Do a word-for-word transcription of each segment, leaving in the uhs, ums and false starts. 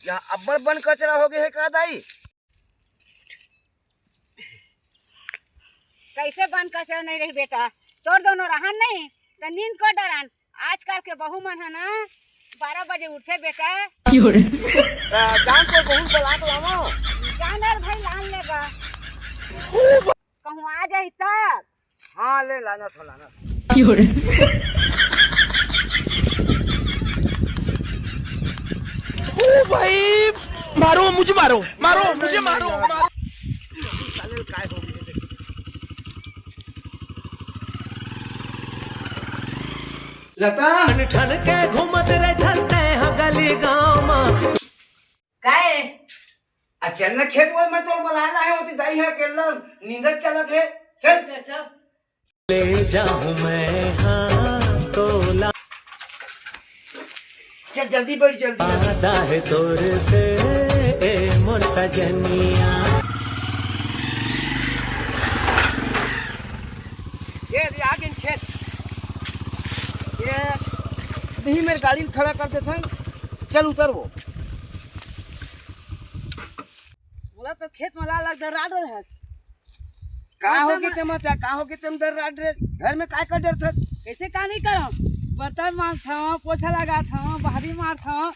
या अब्बड़ बन कचरा हो गए हे का दाई? कैसे बन कचरा नहीं रही बेटा, तोर दोनों रहन नहीं त नींद को डरन। आजकल के बहू मन ह ना बारह बजे उठे बेटा। जान को बहू बला के लावा। जानर भाई लान लेगा। कहूँ आ जाई तब। हाँ, ले लाना था, लाना था। ओ भाई, मारो, मुझे मारो, मारो, मुझे मारो, मारो। साले काय हो गए? लता। ठन ठन के घूमत रहे धसते ह गली गाँव म। काय? आ चल ना खेत वर में, तोर बलाना है, होती दाई है अकेला नींदत चलत है। चल। ले जाऊं मैं हाँ तोला। चल जल्दी बढ़, जल्दी। वादा है तोर से ए मोर सजनिया। ये दे, आ गए खेत। ये दही मेरे गाड़ी खड़ा कर देथन। चल उतर वो। बोला तो खेत में ला लग डर रहा है। का हो गए तेमा, का हो गए तेम डर रहा रे? घर में काय का डर था? कैसे का नहीं करम? बर्तन मांजथव, पोछा लगाथव, बहारी मारथव,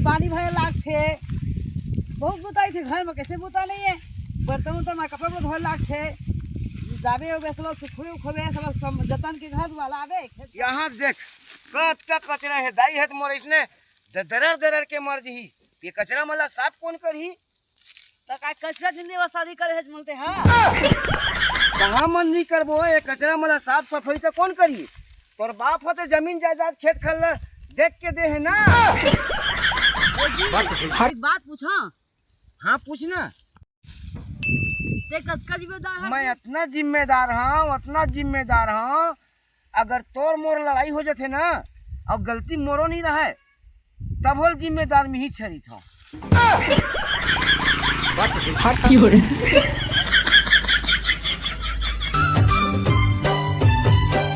पानी भरे लागथे। बहुत बुताई थे घर में, कैसे बुता नहीं है? बर्तन उर्तन में कपड़ा उपड़ा धोए लागथे। जाबे हो बेसलो सुखोबे उखोबे सब जतन के घर वाला आबे। यहाँ देख, कतका कचरा है, दाई है तो मोर इसने द-, दरर दरर के मर जही। ये कचरा मला साफ कौन करही? त का कचरा जिंदगी में शादी करे है बोलते हैं? कहाँ मन नहीं करबो, ये कचरा मला साफ सफाई तो कौन करही? तोर बाप होते जमीन जायदाद खेत खल्ला देख के दे है ना। एक बात पूछा? हाँ, पूछना। ते कतका जिम्मेदार है? मैं इतना जिम्मेदार हूँ, इतना जिम्मेदार हूँ, अगर तोर मोर लड़ाई हो जाथे ना, और गलती मोरो नहीं रहे, तब होल जिम्मेदार में ही छरी था। हट की हो रे।